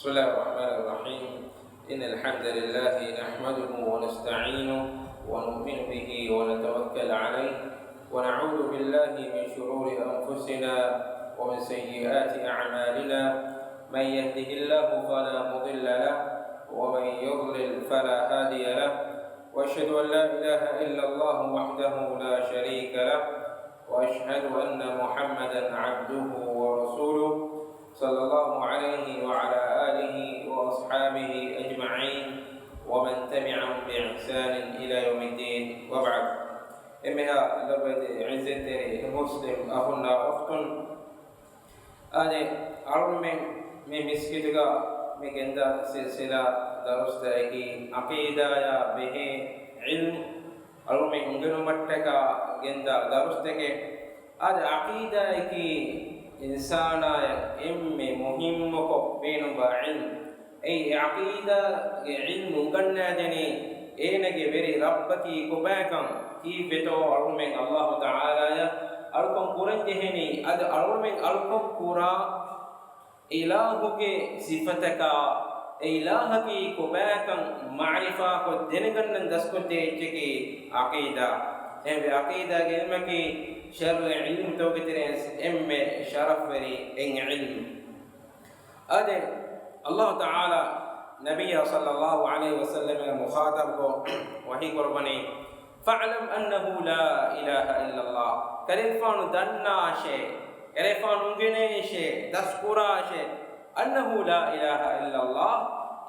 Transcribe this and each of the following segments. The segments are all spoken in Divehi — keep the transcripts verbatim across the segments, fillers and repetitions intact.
بسم الله الرحمن الرحيم. إن الحمد لله نحمده ونستعينه ونؤمن به ونتوكل عليه، ونعوذ بالله من شرور أنفسنا ومن سيئات أعمالنا. من يهده الله فلا مضل له، ومن يضلل فلا هادي له. وأشهد أن لا إله إلا الله وحده لا شريك له، وأشهد أن محمدا عبده ورسوله، صلى الله عليه وعلى آله وأصحابه أجمعين، ومن تبعهم بإحسان إلى يوم الدين، وبعد. އެންމެހާ ލޮބުވެތި ޢިއްޒަތްތެރި މުސްލިމް އަޚުންނާ އުޚްތުން، އާދެ، އަޅުމެން މި މިސްކިތުގަ މި ގެންދާ ސިލްސިލާ ދަރުސްތަކަކީ ޢަޤީދާޔާ ބެހޭ ޢިލްމު އަޅުމެން އުނގެނުމަށްޓަކާ ގެންދާ ދަރުސްތަކެއް. އާދެ، ޢަޤީދާއަކީ އިންސާނާޔަށް އެންމެ މުހިއްމުކޮށް ބޭނުންވާ ޢިލްމު. އެއީ ޢަޤީދާގެ ޢިލްމު އުނގަންނާދެނީ އޭނަގެ ވެރި ރައްބަކީ ކޮބާކަން، ކީއްވެތޯ އަޅުމެން ﷲ ތަޢާލާޔަށް އަޅުކަން ކުރަން ޖެހެނީ، އަދި އަޅުމެން އަޅުކަން ކުރާ އިލާހުގެ ސިފަތަކާ، އެ އިލާހަކީ ކޮބާކަން މަޢުރިފާކޮށް ދެނެގަންނަން ދަސްކޮށްދޭ އެއްޗަކީ ޢަޤީދާ. އެހެންވެ، ޢަޤީދާގެ ޢިލްމަކީ ޝަރުޢީ ޢިލްމުތަކުގެ ތެރެއިން އެންމެ ޝަރަފްވެރި އެއް ޢިލްމު. އާދެ، ﷲ ތަޢާލާ ނަބިއްޔާ ޞައްލައްލާހު ޢަލައިހި ވަސައްލަމަށް މުޚާޠަބުކޮށް ވަޙީ ކުރައްވަނީ، فَاعْلَمْ أَنَّهُ لَا إِلَٰهَ إِلَّا اللَّهُ. ކަލޭގެފާނު ދަންނާށޭ، ކަލޭގެފާނު އުނގެނޭށޭ، ދަސްކުރާށޭ، أَنَّهُ لَا إِلَٰهَ إِلَّا اللَّهُ،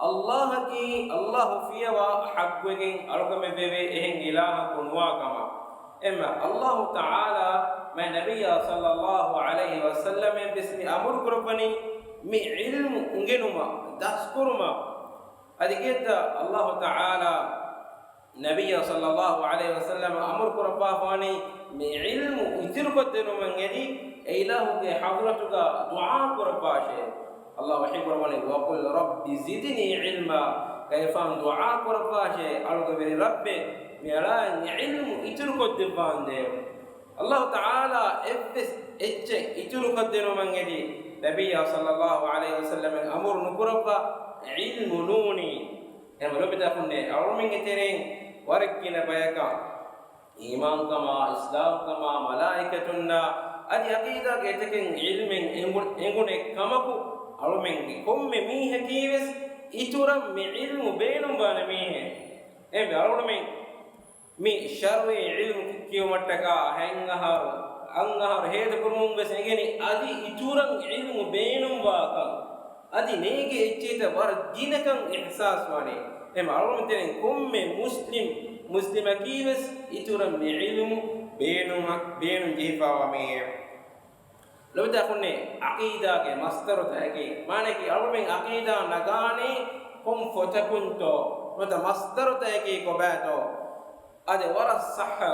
ﷲ އަކީ، ﷲ ފިޔަވާ ޙައްޤުވެގެން އަޅުކަމެއް ވެވޭ އެހެން އިލާހަކު ނުވާ ކަމަށް. އެމަ ﷲ ތަޢާލާ މާތް ނަބިއްޔާ ޞައްލައްލާހު ޢަލައިހި ވަސައްލަމަށް ވެސް މި އަމުރު ކުރައްވަނީ މި ޢިލްމު އުނގެނުމަށް، ދަސްކުރުމަށް. އަދި ކިއެއްތަ ﷲ ތަޢާލާ ނަބިއްޔާ ޞައްލައްލާހު ޢަލައިހި ވަސައްލަމަށް އަމުރު ކުރައްވާފާނީ މި ޢިލްމު އިތުރުކޮށްދިނުމަށް އެދި، އެ އިލާހުގެ ޙަޟްރަތުގަ ދުޢާ ކުރައްވާށޭ. ﷲ ވަޙީ ކުރައްވަނީ، وَقُل رَّبِّ زِدْنِي عِلْمًا. ކަލޭގެފާނު ދުޢާ ކުރައްވާށޭ، އަޅުގެ ވެރި ރައްބޭ، މި އަޅާއަށް ޢިލްމު އިތުރުކޮށްދެއްވާނދޭވެ. ﷲ ތަޢާލާ އެއްވެސް އެއްޗެއް އިތުރުކޮށްދިނުމަށް އެދި، ނަބިއްޔާ ޞައްލައްލާހު ޢަލައިހި ވަސައްލަމަށް އަމުރު ނުކުރައްވާ ޢިލްމު ނޫނީ. އެހެންވެ ލޮބުވެތި އަޚުންނޭ، އަޅުމެންގެ ތެރެއިން ވަރަށް ގިނަ ބަޔަކަށް އީމާންކަމާ، އިސްލާމްކަމާ، މަލާއިކަތުންނާ އަދި ޢަޤީދާގެ އެތަކެއް ޢިލްމެއް އެނގު-، އެނގުނެ ކަމަކު، އަޅުމެންގެ ކޮންމެ މީހަކީވެސް އިތުރަށް މި ޢިލްމު ބޭނުންވާނެ މީހެއް. އެހެންވެ އަޅުގަނޑުމެން މި ޝަރުޢީ ޢިލްމު ކިޔުމަށްޓަކާ ހަތް އަހަރު، އަށް އަހަރު ހޭދަކުރުމުން ވެސް އެނގެނީ އަދި އިތުރަށް ޢިލްމު ބޭނުންވާކަން. އަދި ނޭނގޭ އެއްޗެހިތައް ވަރަށް ގިނަކަން އިޙްސާސްވާނެ. އެހެން އަޅުގަނޑުމެން ތެރެއިން ކޮންމެ މުސްލިމް، މުސްލިމަކީވެސް އިތުރަށް މި ޢިލްމު ބޭނުމަށް، ބޭނުން ޖެހިފައިވާ މީހެއް. ލޮބުވެތި އަޚުންނޭ، ޢަޤީދާގެ މަޞްދަރުތަކަކީ، މާނައަކީ އަޅުމެން ޢަޤީދާ ނަގާނީ ކޮން ފޮތަކުންތޯ؟ ނުވަތަ މަޞްދަރުތަކަކީ ކޮބާތޯ؟ އާދެ، ވަރަށް ޞައްޙަ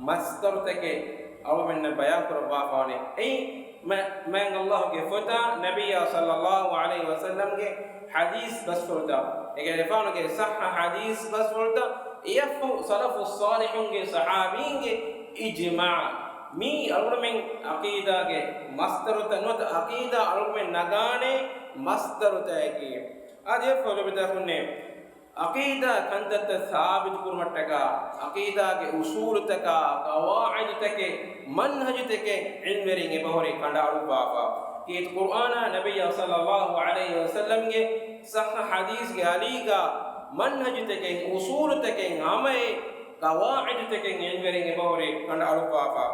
މަޞްދަރުތަކެއް އަޅުމެންނަށް ބަޔާން ކުރައްވާފާނެ. އެއީ މާތް ﷲ ގެ ފޮތާ، ނަބިއްޔާ ޞައްލައްލާހު ޢަލައިހި ވަސައްލަމްގެ ޙަދީޘް ބަސްފުޅުތައް، އެކަލޭގެފާނުގެ ޞައްޙަ ޙަދީޘް ބަސްފުޅުތައް، އެއަށްފަހު ޞަލަފުއް ޞާލިޙުންގެ ޞަޙާބީންގެ އިޖްމާޢު. މީ އަޅުގަނޑުމެން ޢަޤީދާގެ މަޞްދަރުތައް ނުވަތަ ޢަޤީދާ އަޅުގަނޑުމެން ނަގާނޭ މަޞްދަރުތަކަކީ. އާދެ، ލޮބުވެތި އަޚުންނޭ، ޢަޤީދާ ކަންތައްތައް ސާބިތުކުރުމަށްޓަކާ، ޢަޤީދާގެ އުޞޫލުތަކާ، ޤަވާޢިދުތަކެއް، މަންހަޖުތަކެއް ޢިލްމުވެރިން އެބަހުރި ކަނޑައަޅުއްވާފަ. ކީރިތި ޤުރްއާނާ، ނަބިއްޔާ ޞައްލައްލާހު ޢަލައިހި ވަސައްލަމްގެ ޞައްޙަ ޙަދީޘްގެ އަލީގާ މަންހަޖުތަކެއް، އުޞޫލުތަކެއް ހަމައެއް، ޤަވާޢިދުތަކެއް ޢިލްމުވެރިން އެބަހުރި ކަނޑައަޅުއްވާފަ.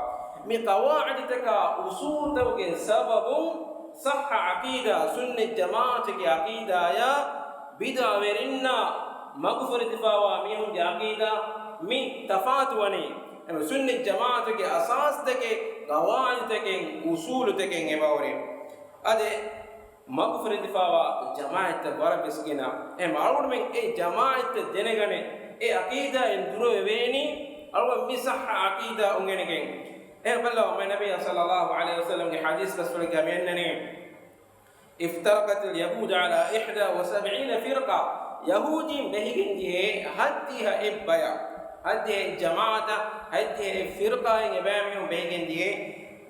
މި ޤަވާޢިދުތަކާ އުޞޫލުތަކުގެ ސަބަބުން ޞައްޙަ ޢަޤީދާ، ސުންނަތް ޖަމާޢަތުގެ ޢަޤީދާޔާ ބިދުޢަވެރިންނާ މަގުފުރެދިފައިވާ މީހުންގެ ޢަޤީދާ މި ތަފާތުވަނީ. އެމަ ސުންނަތް ޖަމާޢަތުގެ އަސާސްތަކެއް، ޤަވާޢިދުތަކެއް، އުޞޫލުތަކެއް އެބަހުރި. އަދެ މަގުފުރެދިފައިވާ ޖަމާޢަތްތައް ވަރަށް ވެސް ގިނަ. އެހެން އަޅުގަނޑުމެން އެ ޖަމާޢަތްތައް ދެނެގަނެ، އެ ޢަޤީދާއިން ދުރުވެވޭނީ، އަޅުގަނޑު މި ޞައްޙަ ޢަޤީދާ އުނގެނިގެން. އެހެން ބައްލަވާ، މާތް ނަބިއްޔާ ޞައްލައްލާހު ޢަލައިހި ވަސައްލަމްގެ ޙަދީޘް ބަސްފުޅެއްގަ މި އަންނަނީ، افْتَرَقَتِ الْيَهُودُ عَلَىٰ إِحْدَىٰ وَسَبْعِينَ فِرْقَةً. ޔަހޫދީން ބެހިގެން ޖެހޭ ހައްދިހަ އެއްބަޔަށް، ހައްދިހަ ޖަމާޢަތަށް، ހައްދިހަ ފިރްޤާއެއް އެބައިމީހުން ބެހިގެން ދިޔައީ.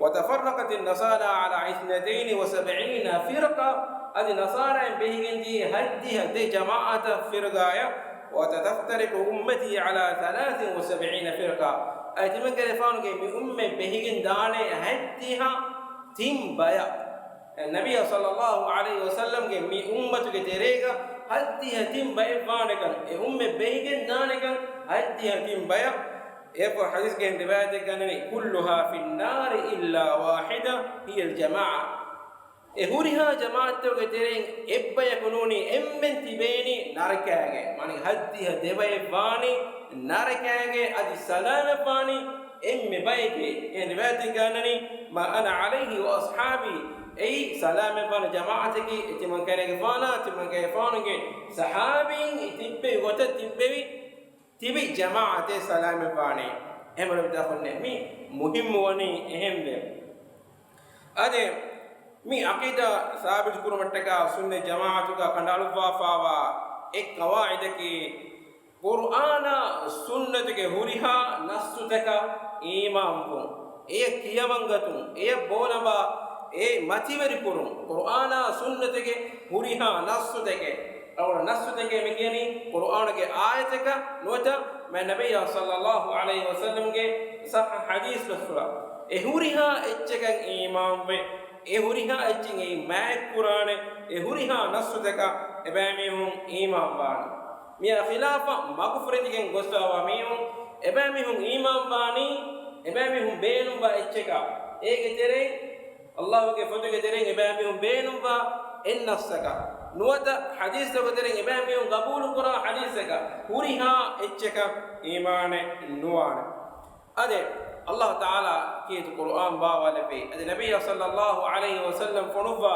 وتفرقت النصارى على اثنتين وسبعين فرقة، އަދި ނަޞާރާއިން ބެހިގެންދިޔަ ހަތްދިހަ ދެ ޖަމާޢަތަށް، ފިރުގާޔަށް. وستفترق أمتي على ثلاث وسبعين فرقة، އަދި ތިމަންކަލޭފާނުގެ މި އުއްމަތް ބެހިގެން ދާނެ ހަތްދިހަ ތިން ބަޔަށް. ނަބިއްޔާ ޞައްލައްލާހު ޢަލައިހި ވަސައްލަމްގެ މި އުއްމަތުގެ ތެރޭގަ ހަތްދިހަ ތިން ބައެއް ވާނެކަން، އެ އުއްމަތް ބެހިގެން ދާނެކަން ހަތްދިހަ ތިން ބަޔަށް. އެއަށްފަހު ޙަދީޘްގެ ރިވާޔަތެއް ގަންނަނީ، كلها في النار إلا واحدة هي الجماعة. އެ ހުރިހާ ޖަމާޢަތްތަކުގެ ތެރެއިން އެއްބަޔަކު ނޫނީ އެންމެން ތިބޭނީ ނަރަކާގައި. މާނަ ހަތްދިހަ ދެ ބައެއް ވާނީ ނަރަކާގައި، އަދި ސަލާމަތްވާނީ އެންމެ ބަޔެކޭ. އެ ރިވާޔަތެއް ގަންނަނީ، ما أنا عليه وأصحابي، އެއީ ސަލާމަތްވާނެ ޖަމާޢަތަކީ، އެ ތިމަންކަލޭގެފާނާ، ތިމަންކަލޭގެފާނުގެ ޞަޙާބީން ތިއްބެވި ގޮތަށް ތިއްބެވި، ތިބި ޖަމާޢަތެއް ސަލާމަތްވާނީ. އެހެންވީމަ މި މުހިއްމުވަނީ އެހެންވެ. އަދި މި ޢަޤީދާ ސާބިތު ކުރުމަށްޓަކާ ސުންނަތް ޖަމާޢަތުގަ ކަނޑައަޅުއްވާފާވާ އެއް ޤަވާޢިދަކީ، ޤުރްއާނާ ސުންނަތުގެ ހުރިހާ ނައްޞުތަކަށް އީމާންވުން، އެޔަށް ކިޔަމަންގަތުން، އެޔަށް ބޯނަބާ، އެ މަތިވެރިކުރުން. ޤުރްއާނާ ސުންނަތުގެ ހުރިހާ ނައްޞުތަކެއް، އަޅުގަނޑު ނައްޞުތަކޭ މި ކިޔަނީ ޤުރްއާނުގެ އާޔަތަކަށް ނުވަތަ މާތް ނަބިއްޔާ ޞައްލައްލާހު ޢަލައިހި ވަސައްލަމްގެ ޞައްޙަ ޙަދީޘް ބަސްފުޅަށް. އެ ހުރިހާ އެއްޗަކަށް އީމާންވެ، އެ ހުރިހާ އެއްޗެއް އެއީ މާތްކުރާނެ، އެ ހުރިހާ ނައްޞުތަކަށް އެބައިމީހުން އީމާންވާނެ. މިއާ ޚިލާފަށް މަގުފުރެދިގެން ގޮސްފާވާ މީހުން، އެބައިމީހުން އީމާންވާނީ، އެބައިމީހުން ބޭނުންވާ އެއްޗަކަށް. އޭގެ ތެރެއިން، ﷲ ގެ ފޮތުގެ ތެރެއިން އެބައިމީހުން ބޭނުންވާ އެއް ނައްޞަކަށް، ނުވަތަ ޙަދީޘްތަކުގެ ތެރެއިން އެބައިމީހުން ގަބޫލުކުރާ ޙަދީޘަކަށް، ހުރިހާ އެއްޗަކަށް އީމާނެއް ނުވާނެ. އަދި ﷲ ތަޢާލާ ކީރިތި ޤުރްއާން ބާވާލެއްވި، އަދި ނަބިއްޔާ ޞައްލައްލާހު ޢަލައިހި ވަސައްލަމް ފޮނުއްވާ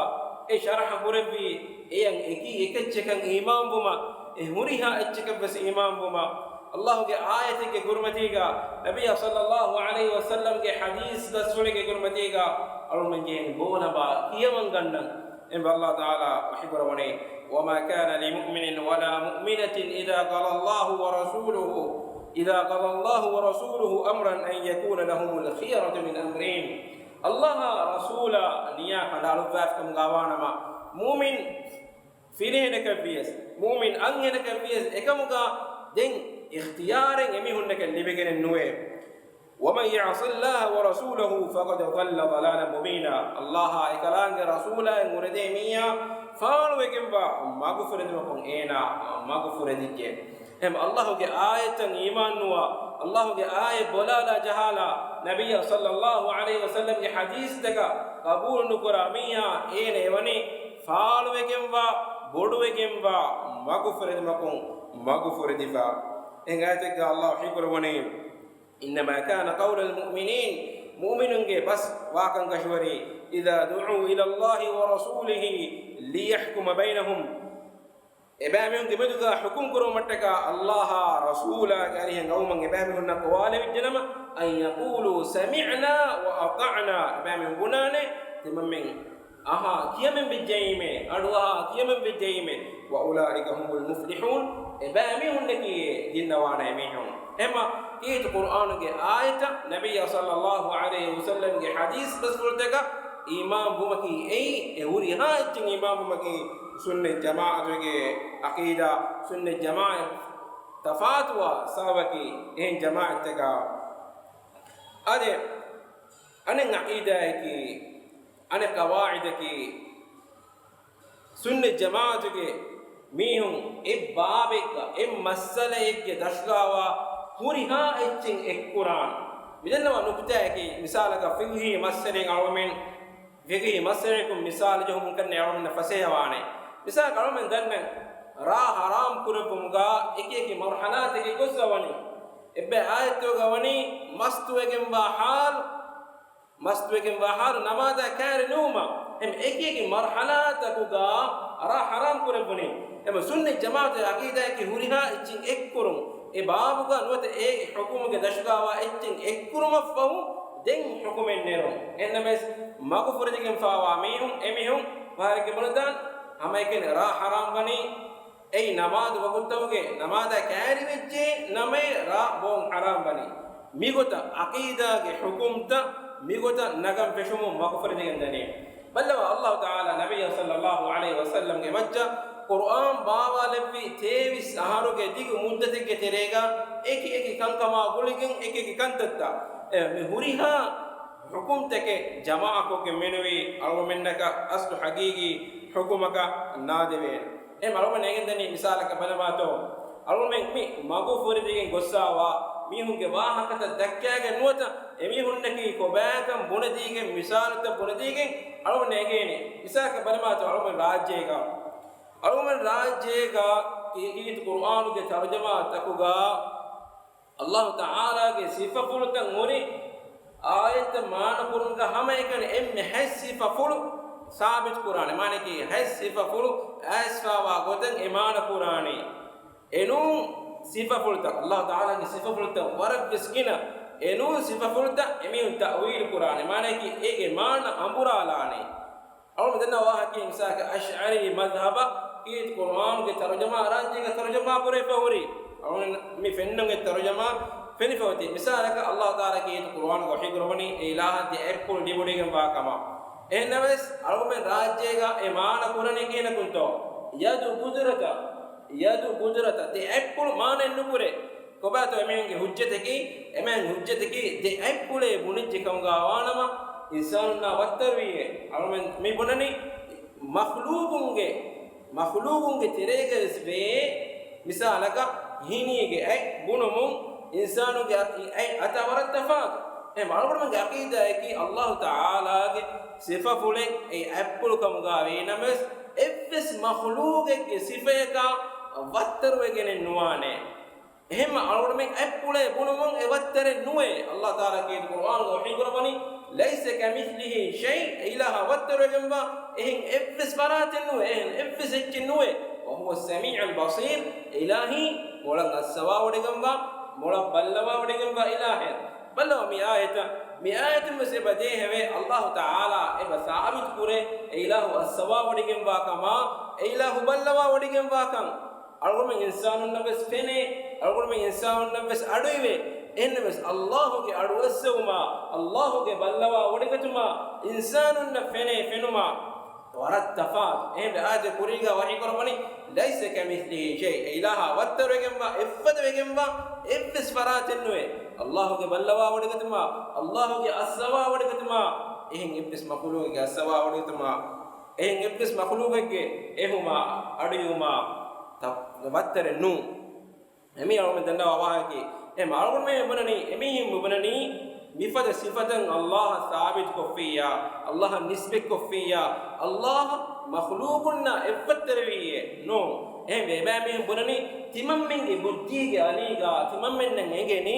އެ ޝަރަޙަ ކުރެއްވި، އެޔަށް އެކި އެކައްޗަކަށް އީމާންވުމަށް، އެ ހުރިހާ އެއްޗަކަށްވެސް އީމާންވުމަށް، ﷲ ގެ އާޔަތެއްގެ ކުރިމަތީގަ، ނަބިއްޔާ ޞައްލައްލާހު ޢަލައިހި ވަސައްލަމްގެ ޙަދީޘް ބަސްފުޅެއްގެ ކުރިމަތީގަ، އަޅުގަނޑުމެން ބޯނަބާ ކިޔަމަން ގަންނަން. އެންމެ ﷲ ތަޢާލާ ވަޙީ ކުރައްވަނީ، وما كان لمؤمن ولا مؤمنة إذا قضى الله ورسوله، إذا قضى الله ورسوله أمرا أن يكون لهم الخيرة من أمرهم. ﷲ އާ ރަސޫލާ ނިޔާ ކަނޑައަޅުއްވާފިކަމުގަ ވާނަމަ، މުއުމިން ފިރިހެނަކަށްވިޔަސް، މުއުމިން އަންހެނަކަށްވިޔަސް އެކަމުގަ ދެން އިޚްތިޔާރެއް އެމީހުންނަކަށް ލިބިގެނެއް ނުވޭ. ومن يعص الله ورسوله فقد ضل ضلالا مبينا. ﷲ އާ އެކަލާނގެ ރަސޫލާއިން އުރެދޭ މީހާ ފާޅުވެގެންވާ މަގުފުރެދުމަކުން އޭނާ މަގުފުރެދިއްޖެ. އެހެން ﷲ ގެ އާޔަތްތައް އީމާންނުވާ، ﷲ ގެ އާޔަތް ބޮލާލާ ޖަހާލާ، ނަބިއްޔާ ޞައްލައްލާހު ޢަލައިހި ވަސައްލަމްގެ ޙަދީޘްތަކަށް ޤަބޫލު ނުކުރާ މީހާ އޭނަ އެވަނީ ފާޅުވެގެންވާ، ބޮޑުވެގެންވާ، މަގުފުރެދުމަކުން މަގުފުރެދިފަ. އެހެން އާޔަތެއްގަ ﷲ ވަޙީކުރައްވަނީ، إنما كان قول المؤمنين، މުއުމިނުންގެ ބަސް ވާކަން ކަށަވަރީ، إذا دعوا إلى الله ورسوله ليحكم بينهم، އެބައިމީހުންގެ މެދުގަ ޙުކުމް ކުރުމަށްޓަކާ ﷲ އާ ރަސޫލާގެ އަރިހަށް ގައުމަށް އެބައިމީހުންނަށް ގޮވާލެވިއްޖެނަމަ، أن يقولوا سمعنا وأطعنا، އެބައިމީހުން ބުނާނެ، ތިމަންމެން އަހާ ކިޔަމެން ވެއްޖައީމޭ، އަޑުއަހާ ކިޔަމެން ވެއްޖައީމޭ. وأولئك هم المفلحون، އެބައިމީހުންނަކީ ދިންނަވާނެ މީހުން. އެމަ ކީރިތި ޤުރްއާނުގެ އާޔަތަށް، ނަބިއްޔާ ޞައްލައްލާހު ޢަލައިހި ވަސައްލަމްގެ ޙަދީޘް ބަސްފުޅުތަކަށް އީމާންވުމަކީ އެއީ، އެ ހުރިހާ އެއްޗެއް އީމާންވުމަކީ ސުންނަތް ޖަމާޢަތުގެ ޢަޤީދާ. ސުންނަތް ޖަމާޢަތް ތަފާތުވާ ސަބަބަކީ އެހެން ޖަމާޢަތްތަކާ. އަދި އަނެއް ޢަޤީދާއަކީ، އަނެއް ޤަވާޢިދަކީ، ސުންނަތް ޖަމާޢަތުގެ މީހުން އެއް ބާބެއްގަ، އެއް މައްސަލައެއްގެ ދަށުގައިވާ ހުރިހާ އެއްޗެއް އެއްކުރާން. މިދަންނަވާ ނުކުތާއަކީ، މިސާލަކަށް ފިޤްހީ މައްސަލައެއް އަޅުމެން، ފިޤްހީ މައްސަލައަކުން މިސާލު ޖެހުމުން ކަންނޭ އަޅުމެންނަށް ފަސޭހަވާނެ. މިސާލަކަށް އަޅުމެން ދަންނަން، ރާ ޙަރާމް ކުރެއްވުމުގަ އެކި އެކި މަރުޙަލާތަކެއް ގޮސް ވަނީ. އެއްބައި އާޔަތުގަ ވަނީ މަސްތުވެގެންވާ ޙާލު، މަސްތުވެގެންވާ ޙާލު ނަމާދާ ކައިރި ނުވުމަށް. އެމަ އެކި އެކި މަރުޙަލާތަކުގަ ރާ ޙަރާމް ކުރެއްވުނީ. އެމަ ސުންނަތް ޖަމާޢަތުގެ ޢަޤީދާއަކީ ހުރިހާ އެއްޗެއް އެއްކުރުން. އެ ބާބުގަ ނުވަތަ އޭގެ ޙުކުމުގެ ދަށުގައިވާ އެއްޗެއް އެއްކުރުމަށްފަހު ދެން ޙުކުމެއް ނެރުން. އެހެންނަމަވެސް މަގުފުރެދިގެންފާވާ މީހުން، އެމީހުން ވާހަކަ ބުނެދާން ހަމައެކަނި ރާ ޙަރާމް ވަނީ، އެއީ ނަމާދު ވަގުތުތަކުގެ ނަމާދާ ކައިރިވެއްޖެ ނަމައޭ ރާ ބޯން ޙަރާމް ވަނީ. މިގޮތަށް ޢަޤީދާގެ ޙުކުމްތައް މިގޮތަށް ނަގަން ފެށުމުން މަގުފުރެދިގެން ދަނީ. ބައްލަވާ، ﷲ ތަޢާލާ ނަބިއްޔާ ޞައްލައްލާހު ޢަލައިހި ވަސައްލަމްގެ މައްޗަށް ޤުރްއާން ބާވާލެއްވި ތޭވީސް އަހަރުގެ ދިގު މުއްދަތެއްގެ ތެރޭގަ އެކި އެކި ކަންކަމާ ގުޅިގެން އެކި އެކި ކަންތައްތައް، އެ، މި ހުރިހާ ޙުކުމްތަކެއް ޖަމާޢަކޮށްގެން މެނުވީ އަޅުގަނޑުމެންނަކަށް އަސްލު ޙަޤީޤީ ޙުކުމަކަށް ނާދެވޭނެ. އެހެން އަޅުގަނޑު އެނގެންދަނީ މިސާލަކަށް ބަލަމާތޯ، އަޅުގަނޑުމެން މި މަގު ފުރެދިގެން ގޮއްސާވާ މީހުންގެ ވާހަކަތައް ދައްކާގެން ނުވަތަ އެމީހުންނަކީ ކޮބާކަން ބުނެދީގެން، މިސާލުތައް ބުނެދީގެން އަޅުގަނޑު އެނގޭނެ. މިސާލަކަށް ބަލަމާތޯ، އަޅުގަނޑު ރާއްޖޭގަ، އަޅުގަނޑު ރާއްޖޭގަ ކީ-، ކީރިތި ޤުރުއާނުގެ ތަރުޖަމާތަކުގަ ﷲ ތަޢާލާގެ ސިފަފުޅުތައް ހުރި އާޔަތްތައް މާނަކުރުމުގަ ހަމައެކަނި އެންމެ ހަތް ސިފަފުޅު ސާބިތުކުރާނެ. މާނައަކީ ހަތް ސިފަފުޅު އައިސްފާވާ ގޮތަށް އެ މާނަކުރާނީ. އެނޫން ސިފަފުޅުތައް، ﷲ ތަޢާލާގެ ސިފަފުޅުތައް ވަރަށްވެސް ގިނަ، އެނޫން ސިފަފުޅުތައް އެމީހުން ތައުވީލު ކުރާނެ. މާނައަކީ އޭގެ މާނަ އަނބުރާލާނެ. އަޅުގަނޑު ދަންނަ ވާހަކައެއް މިސާލަކަށް އަޝްޢަރީ މަޛްހަބަށް ކީރިތި ޤުރުއާނުގެ ތަރުޖަމާ ރާއްޖޭގަ ތަރުޖަމާ ކުރެވިފަ ހުރި. އަޅުގަނޑު މި ފެންނަން އެ ތަރުޖަމާ ފެނިފަ އޮތީ. މިސާލަކަށް ﷲ ތަޢާލާ ކީރިތި ޤުރުއާނުގަ ވަޙީ ކުރައްވަނީ އެ އިލާހަށް ދެ އަތްޕުޅު ލިބުނީގެންވާ ކަމަށް. އެހެންނަމަވެސް އަޅުގަނޑުމެން ރާއްޖޭގަ އެ މާނަ ކުރަނީ ކިހިނަކުންތޯ؟ ޔަދު ޤުދުރަތަށް، ޔަދު ޤުދުރަތަށް ދެ އަތްޕުޅު މާނައެއް ނުކުރޭ. ކޮބާތޯ އެމީހުންގެ ހުއްޖަތަކީ؟ އެމީހުން ހުއްޖަތަކީ ދެ އަތްޕުޅޭ ބުނިއްޖެ ކަމުގަ ވާނަމަ، އިންސާނުންނާ ވައްތަރުވީއޭ. އަޅުމެން މި ބުނަނީ މަޚްލޫޤުންގެ، މަޚްލޫޤުންގެ ތެރޭގަވެސް ވޭ. މިސާލަކަށް ހިނިއިގެ އަތް ބުނުމުން އިންސާނުގެ އަތް އަތާ ވަރަށް ތަފާތު. އެހެން އަޅުގަނޑުމެންގެ ޢަޤީދާއަކީ ﷲ ތަޢާލާގެ ސިފަފުޅެއް އެ އަތްޕުޅު ކަމުގަ ވީނަމަވެސް، އެއްވެސް މަޚްލޫޤެއްގެ ސިފަޔަކާ ވައްތަރުވެގެނެއް ނުވާނެ. އެހެންމަ އަޅުގަނޑުމެން އަތްޕުޅޭ ބުނުމުން އެ ވައްތަރެއް ނުވޭ. ﷲ ތަޢާލާ ކީރިތި ޤުރުއާނުގަ ވަޙީ ކުރައްވަނީ، "ليس كمثله شيء"، އެ އިލާހާ ވައްތަރުވެގެންވާ އެހެން އެއްވެސް ފަރާތެއް ނުވޭ، އެހެން އެއްވެސް އެއްޗެއް ނުވޭ. "وهو السميع البصير"، އެ އިލާހީ މޮޅަށް އައްސަވާވޮޑިގެންވާ، މޮޅަށް ބައްލަވާވޮޑިގެންވާ އިލާހެއް. ބައްލަވާ މި އާޔަތަށް، މި އާޔަތުން ވެސް އެބަ ދޭހަވޭ، ﷲ ތަޢާލާ އެބަ ސާބިތު ކުރޭ، އެ އިލާހު އައްސަވާވޮޑިގެންވާ ކަމާ، އެ އިލާހު ބައްލަވާވޮޑިގެންވާ ކަން. އަޅުގަނޑުމެން އިންސާނުންނަށް ވެސް ފެނޭ، އަޅުގަނޑުމެން އިންސާނުންނަށް ވެސް އަޑުއިވޭ. އެހެންނަމަވެސް، ﷲ ގެ އަޑުއައްސެވުމާ، ﷲ ގެ ބައްލަވާ ވޮޑިގަތުމާ، އިންސާނުންނަށް ފެނޭ ފެނުމާ ވަރަށް ތަފާތު. އެހެންވެ، އާޔަތެއް ކުރީގަ ވަޙީ ކުރައްވަނީ، "ليس كمثله شيء"، އެ އިލާހާ ވައްތަރުވެގެންވާ، އެއްފަދަވެގެންވާ އެއްވެސް ފަރާތެއް ނުވޭ. ﷲ ގެ ބައްލަވާ ވޮޑިގަތުމާ، ﷲ ގެ އައްސަވާ ވޮޑިގަތުމާ، އެހެން އެއްވެސް މަޚްލޫޤެއްގެ އައްސަވާ ވޮޑިގަތުމާ، އެހެން އެއްވެސް މަޚްލޫޤެއްގެ އެހުމާ، އަޑުއިވުމާ، ތަ-، ވައްތަރެއް ނޫން. އެމީ އަޅުގަނޑު ދަންނަވާ ވާހަކައެއް. އެ އަޅުގަނޑުމެން ބުނަނީ، އެމީހުން ބުނަނީ، މިފަދަ ސިފަތައް ﷲ އަށް ސާބިތު ކޮށްފިއްޔާ، ﷲ އަށް ނިސްބަތް ކޮށްފިއްޔާ، ﷲ އަށް މަޚްލޫޤުންނާ އެއްފައްތަރެވީއޭ؟ ނޫން. އެހެންވެ، އެބައިމީހުން ބުނަނީ، ތިމަންމެންގެ ބުއްދީގެ އަލީގަ ތިމަންމެންނަށް އެނގެނީ،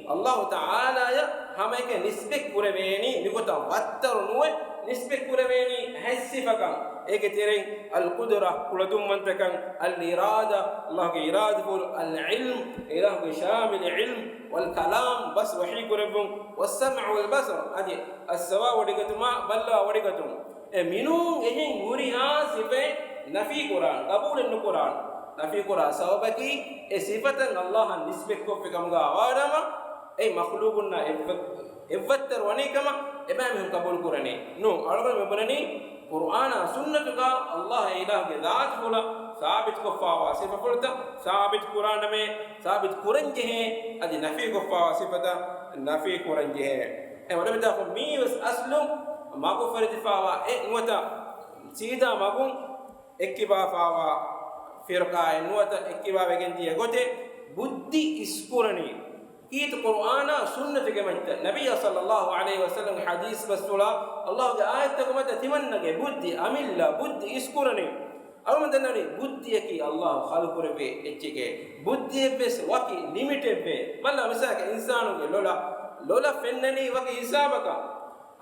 ﷲ ތަޢާލާޔަށް ހަމައެކަނި ނިސްބަތް ކުރެވޭނީ، މިގޮތަށް ވައްތަރު ނުވެ ނިސްބަތް ކުރެވޭނީ ހަތް ސިފަކަން. އޭގެ ތެރެއިން އަލްޤުދުރަ، ކުޅަދުންވަންތަކަން، އަލްއިރާދަ، ﷲ ގެ އިރާދަފުޅު، އަލްޢިލްމް، އިލާހުގެ ޝާމިލު ޢިލްމް، ވަލްކަލާމް، ބަސް ވަޙީ ކުރެއްވުން، ވައްސަމްޢު ވަލްބަޞަރު، އަދި އައްސަވާ ވޮޑިގަތުމާ، ބައްލަވާ ވޮޑިގަތުން. އެ މިނޫން އެހެން ހުރިހާ ސިފައެއް ނަފީ ކުރާން، ޤަބޫލެއް ނުކުރާން. ނަފީ ކުރާ ސަބަބަކީ، އެ ސިފަތައް ﷲ އަށް ނިސްބަތްކޮށްފި ކަމުގަ ވާނަމަ، އެ މަޚްލޫޤުންނާ އެއްވަ-، އެއްވައްތަރު ވަނީ ކަމަށް އެބައިމީހުން ޤަބޫލު ކުރަނީ. ނޫން، އަޅުގަނޑު މި ބުނަނީ، ޤުރުއާނާ ސުންނަތުގަ ﷲ އެ އިލާހުގެ ޒާތުފުޅަށް ސާބިތުކޮށްފާވާ ސިފަފުޅުތައް ސާބިތު ކުރާނަމޭ، ސާބިތު ކުރަންޖެހޭ، އަދި ނަފީކޮށްފާވާ ސިފަތައް ނަފީ ކުރަންޖެހޭ. އެ ވަޑަމިތާކު މީވެސް އަސްލު މަގުފުރެދިފާވާ އެއް ނުވަތަ ސީދާ މަގުން އެއްކިބާފާވާ ފިރުޤާއެއް ނުވަތަ އެއްކިބާވެގެން ދިޔަ ގޮތެއް، ބުއްދި އިސްކުރަނީ. ކީރިތި ޤުރުއާނާ ސުންނަތުގެ މައްޗަށް، ނަބިއްޔާ ޞައްލައްލާހު ޢަލައިހި ވަސައްލަމްގެ ޙަދީޘް ބަސްފުޅާ، ﷲ ގެ އާޔަތްތަކު މައްޗަށް ތިމަންނަގެ ބުއްދި، އަމިއްލަ ބުއްދި އިސްކުރަނީ. އަޅުގަނޑު ދަންނަވަނީ ބުއްދިއަކީ ﷲ ޚަލްޤުކުރެއްވި އެއްޗެކޭ. ބުއްދިއެއްވެސް ވަކި ލިމިޓެއްވޭ. ބަލާ މިސާލަކަށް އިންސާނުގެ ލޮލަށް، ލޮލަށް ފެންނަނީ ވަކި ހިސާބަކަށް.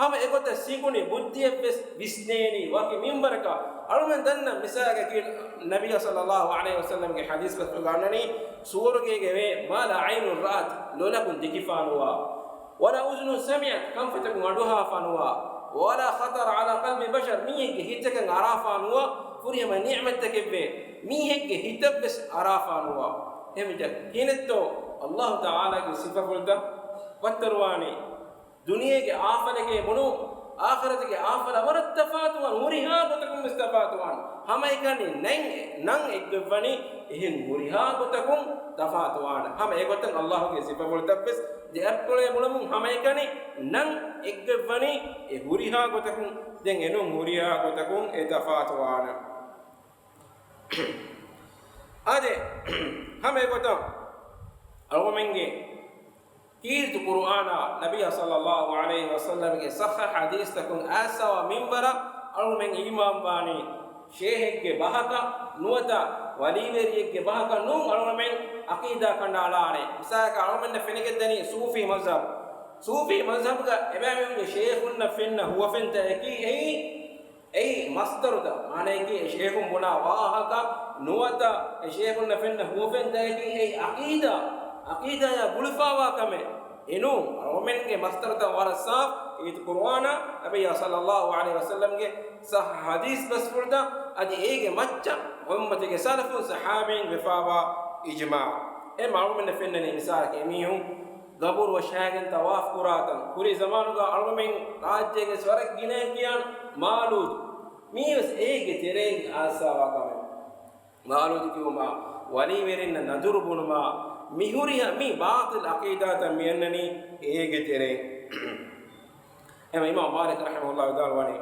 ހަމަ އެގޮތަށް ސިކުނޑި ބުއްދިއެއްވެސް ވިސްނޭނީ ވަކި މިންވަރަކަށް. އަޅުގަނޑު ދަންނަ މިސާލަކަކީ، ނަބިއްޔާ ޞައްލައްލާހު ޢަލައިހި ވަސައްލަމްގެ ޙަދީޘް ބަސްފުޅުގަ އަންނަނީ، ސުވަރުގޭގެ ވޭ، "ما لا عين رأت"، ލޮލަކުން ދެކިފާނުވާ، "ولا أذن سمعت"، ކަންފަތަކުން އަޑުއަހާފާނުވާ، "ولا خطر على قلب بشر"، މީހެއްގެ ހިތަކަށް އަރާފާނުވާ، ފުރިހަމަ ނިޢުމަތްތަކެއްވޭ، މީހެއްގެ ހިތަށްވެސް އަރާފާނުވާ. އެހެންވެއްޖެ ކިހިނެއްތޯ ﷲ ތަޢާލާގެ ސިފަފުޅުތައް ވައްތަރުވާނީ؟ ދުނިޔޭގެ އާފަލެކޭ ބުނު، އާޚިރަތުގެ އާފަލަށް ވަރަށް ތަފާތުވާން، ހުރިހާ ގޮތަކުން ވެސް ތަފާތުވާން. ހަމައެކަނި ނަން، ނަން އެއްގޮތްވަނީ އެހެން ހުރިހާ ގޮތަކުން ތަފާތުވާނެ. ހަމަ އެގޮތަށް އައްލާހުގެ ސިފަފުޅުތައް ވެސް ދެ އަތްޕުޅޭ ބުނުމުން ހަމައެކަނި ނަން އެއްގޮތްވަނީ އެ ހުރިހާ ގޮތަކުން، ދެން އެނޫން ހުރިހާ ގޮތަކުން އެ ތަފާތުވާނެ. އާދެ، ހަމަ އެގޮތަށް އަޅުގަމެންގެ ކީރިތި ޤުރުއާނާ ނަބިއްޔާ ޞައްލައްލާހު ޢަލައިހި ވަސައްލަމްގެ ޞައްޙަ ޙަދީޘްތަކުން އައިސްފަވާ މިންވަރަށް އަޅުގަމެން އީމާންވާނީ ޝޭހެއްގެ ބަހަކަށް ނުވަތަ ވަލީވެރިއެއްގެ ބަހަކަށް ނޫން. އަޅުގަމެން ޢަޤީދާ ކަނޑައަޅާނެ. މިސާލަކަށް އަޅުގަމެންނަށް ފެނިގެންދަނީ ޞޫފީ މަޒްހަބް. ޞޫފީ މަޒްހަބްގަ އެބައިމީހުންގެ ޝޭޚުންނަށް ފެންނަ ހުވަފެންތަކަކީ އެއީ އެއީ މަޞްދަރުތައް، މާނައަކީ އެ ޝޭޚުން ބުނާ ވާހަކަ ނުވަތަ އެ ޝޭޚުންނަށް ފެންނަ ހުވަފެންތަކަކީ އެއީ ޢަޤީދާ، ޢަޤީދާޔާ ގުޅިފަވާ ކަމެއް. އެނޫން، އަޅުގަމެންގެ މަޞްދަރުތައް ވަރަށް ސާފު، އެއީ ޤުރުއާނާ، ނަބިއްޔާ ޞައްލައްލާހު ޢަލައިހި ވަސައްލަމްގެ ޞައްޙަ ޙަދީޘް ބަސްފުޅުތައް، އަދި އޭގެ މައްޗަށް އުއްމަތުގެ ސަލަފުން ޞަޙާބީން ވެފަވާ އިޖްމާޢު. އެ އަޅުގަމެންނަށް ފެންނަނީ މިސާލަކަށް އެމީހުން ގަބޫރު ވަށާގެން ޠަވާފު ކުރާތަން. ކުރީ ޒަމާނުގަ އަޅުގަމެން ރާއްޖޭގެ ވެސް ވަރަށް ގިނައަކަށް ކިޔާން މާލޫދު. މީވެސް އޭގެ ތެރެއިން އައިސްފަވާ ކަމެއް. މާލޫދު ކިޔުމާ، ވަލީވެރިންނަށް ނަދުރު ބުނުމާ، މި ހުރިހާ މި ބާޠިލް ޢަޤީދާތައް މި އަންނަނީ އޭގެ ތެރެއިން. އެމަ އިމާމް މާލިކް ރަޙިމަހުﷲ ވިދާޅުވަނީ،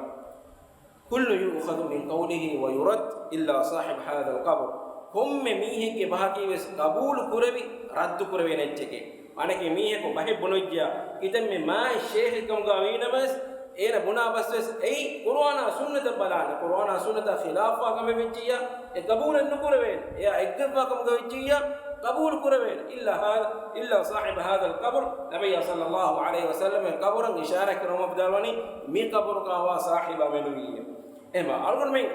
كل يؤخذ من قوله ويرد إلا صاحب هذا القبر. ކޮންމެ މީހެއްގެ ބަހަކީ ވެސް ޤަބޫލު ކުރެވި، ރައްދު ކުރެވޭނެ އެއްޗެކޭ. މާނައަކީ މީހަކު ބަހެއް ބުނުއްޖެޔާ، ކިތަންމެ މާތް ޝޭޚެއް ކަމުގަ ވީނަމަވެސް، އޭނަ ބުނާ ބަސް ވެސް އެއީ ޤުރުއާނާ ސުންނަތަށް ބަލާނެ. ޤުރުއާނާ ސުންނަތާ ޚިލާފުވާ ކަމެއް ވެއްޖިއްޔާ، އެ ޤަބޫލެއް ނުކުރެވޭނެ. އެއާ އެއްގޮތްވާ ކަމުގަ ވެއްޖިއްޔާ، ޤަބޫލު ކުރެވޭނެ. إلا هذا، إلا صاحب هذا القبر، ނަބިއްޔާ ޞައްލައްލާހު ޢަލައިހި ވަސައްލަމް އެ ޤަބުރަށް އިޝާރާތް ކުރަމުން ވިދާޅުވަނީ، މި ޤަބުރުގަ ވާ ސާހިބާ މެނުވިއްޔާ. އެމަ އަޅުގަނޑުމެން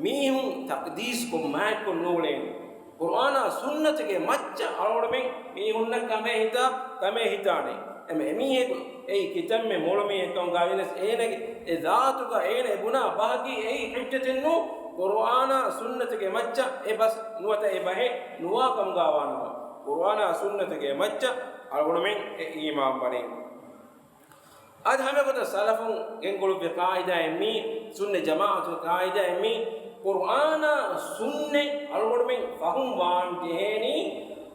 މީހުން ތަޤްދީސްކޮށް މާތްކޮށް ނޫޅޭނެ. ޤުރުއާނާ ސުންނަތުގެ މައްޗަށް އަޅުގަނޑުމެން މީހުންނަށް ކަމޭ ހިތާ، ކަމޭ ހިތާނެ. އެމަ އެމީހަކު އެއީ ކިތަންމެ މޮޅު މީހެއްކަމުގަ ވިޔަސް އޭނަގެ އެ ޒާތުގަ އޭނަ އެ ބުނާ ބަހަކީ އެއީ ޙުއްޖަތެއް ނޫން. ޤުރުއާނާ ސުންނަތުގެ މައްޗަށް އެ ބަސް ނުވަތަ އެ ބަހެއް ނުވާ ކަމުގަ ވާނަމަ، ޤުރުއާނާ ސުންނަތުގެ މައްޗަށް އަޅުގަނޑުމެން އެ އީމާން ވަނީ. އަދި ހަމައެގޮތަށް ސަލަފުން ގެންގުޅުއްވި ޤާއިދާއެއް މީ، ސުންނަ ޖަމާޢަތުގެ ޤާއިދާއެއް މީ، ޤުރުއާނާ ސުންނަތް އަޅުގަނޑުމެން ފަހުމް ވާން ޖެހޭނީ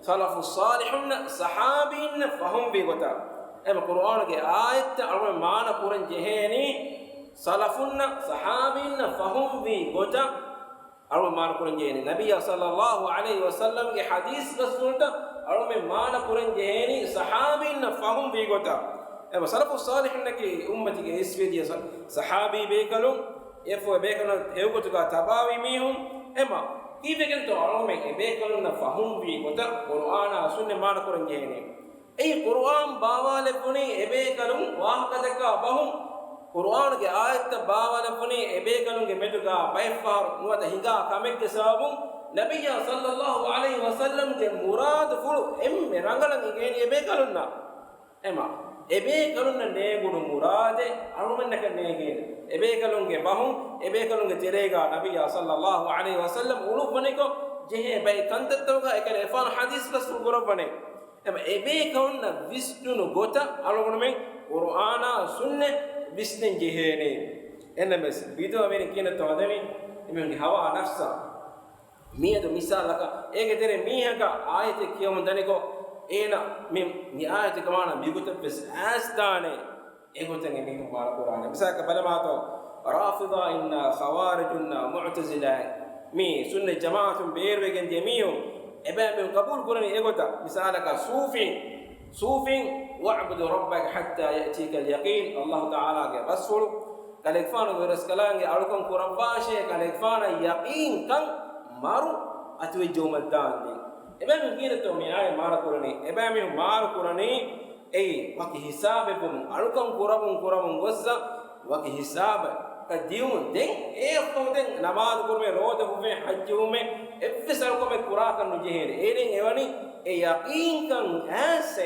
ސަލަފުއް ޞާލިޙުންނަށް ޞަޙާބީންނަށް ފަހުމްވީ ގޮތަށް. އެމަ ޤުރުއާނުގެ އާޔަތްތައް އަޅުގަނޑުމެން މާނަ ކުރަން ޖެހޭނީ ސަލަފުންނަށް ޞަޙާބީންނަށް ފަހުމްވީ ގޮތަށް. އަޅުގަނޑު މާނަ ކުރަން ޖެހޭނީ ނަބިއްޔާ ޞައްލައްލާހު ޢަލައިހި ވަސައްލަމްގެ ޙަދީޘް ބަސްފުޅުތައް އަޅުގަނޑުމެން މާނަ ކުރަން ޖެހޭނީ ޞަޙާބީންނަށް ފަހުމްވީ ގޮތަށް. އެމަ ސަލަފުއް ޞާލިޙުންނަކީ އުއްމަތުގެ އިސްވެދިޔަ ޞަ-، ޞަޙާބީ ބޭކަލުން، އެއަށްފަހު އެބޭކަލުން ހެޔޮގޮތުގަ ތަބާވި މީހުން. އެމަ ކީއްވެގެންތޯ އަޅުގަނޑުމެން އެބޭކަލުންނަށް ފަހުމްވީ ގޮތަށް ޤުރުއާނާ ސުންނަތް މާނަ ކުރަން ޖެހޭނީ؟ އެއީ ޤުރުއާން ބާވާލެއްވުނީ އެބޭކަލުން ވާހަކަދައްކާ ބަހުން، ޤުރުއާނުގެ އާޔަތްތައް ބާވާލެއްވުނީ އެބޭކަލުންގެ މެދުގަ ބައެއްފަހަރު ނުވަތަ ހިނގާ ކަމެއްގެ ސަބަބުން. ނަބިއްޔާ ޞައްލައްލާހު ޢަލައިހި ވަސައްލަމްގެ މުރާދުފުޅު އެންމެ ރަނގަޅަށް އިނގޭނީ އެބޭކަލުންނަށް. އެމަ އެބޭކަލުންނަށް ނޭނގުނު މުރާދެއް އަޅުގަނޑަކަށް ނޭނގޭނެ. އެބޭކަލުންގެ ބަހުން، އެބޭކަލުންގެ ތެރޭގަ ނަބިއްޔާ ޞައްލައްލާހު ޢަލައިހި ވަސައްލަމް އުޅުއްވަނިކޮށް ޖެހޭ ބައެއް ކަންތައްތަކުގަ އެކަލޭގެފާނު ޙަދީޘް ބަސްފުޅު ކުރައްވަނީ. އެމަ އެބޭކަލުންނަށް ވިސްނުނު ގޮތަށް އަޅުގަނޑުމެން ޤުރުއާނާ ސުންނަތް ވިސްނަން ޖެހޭނެ. އެންނަމެސް ބިދުޢަވެރިން ކިހިނެއްތޯ ހަދަނީ؟ އެމީހުންގެ ހަވާ ނަފްސާ. މިއަދު މިސާލަކަށް އޭގެ ތެރޭ މީހަކަށް އާޔަތެއް ކިޔަމުން ދަނިކޮށް، އޭނަ މި، މި އާޔަތުގެ މާނަ މިގޮތަށް ވެސް އައިސްދާނެ. އެގޮތަށް އެމީހުން މާނަ ކުރާނެ. މިސާލަކަށް ބަލަމާތޯ، ރާފިޟާއިންނާ، ޚަވާރިޖުންނާ، މުޢުތަޒިލާއިން، މި ސުންނަތް ޖަމާޢަތުން ބޭރުވެގެން ދިޔަ މީހުން، އެބައިމީހުން ޤަބޫލު ކުރަނީ އެގޮތަށް. މިސާލަކަށް ޞޫފީން، ޞޫފީން، "وَاعْبُدْ رَبَّكَ حَتَّىٰ يَأْتِيَكَ الْيَقِينُ" އައްލާހު ތަޢާލާގެ ބަސްފުޅު، ކަލޭގެފާނުގެ ރަސްކަލާނގެ އަޅުކަން ކުރައްވާށޭ، ކަލޭގެފާނަށް ޔަޤީންކަން މަރު އަތުވެއްޖައުމަށްދާންދެން. އެބައިމީހުން ކިހިނެއްތޯ މި އާޔަތް މާނަ ކުރަނީ؟ އެބައިމީހުން މާނަ ކުރަނީ އެއީ ވަކި ހިސާބެއްވުމުން، އަޅުކަން ކުރަމުން ކުރަމުން ގޮއްސަ ވަކި ހިސާބަކަށް ދިޔުމުން. ދެން އެއަށްފަހު ދެން ނަމާދު ކުރުމެއް، ރޯދަ ހުފެން، ޙައްޖު ހުމެއް، އެއްވެސް އަޅުކަމެއް ކުރާކަށް ނުޖެހޭނެ. އޭނެން އެވަނީ އެ ޔަޤީންކަން އައިސް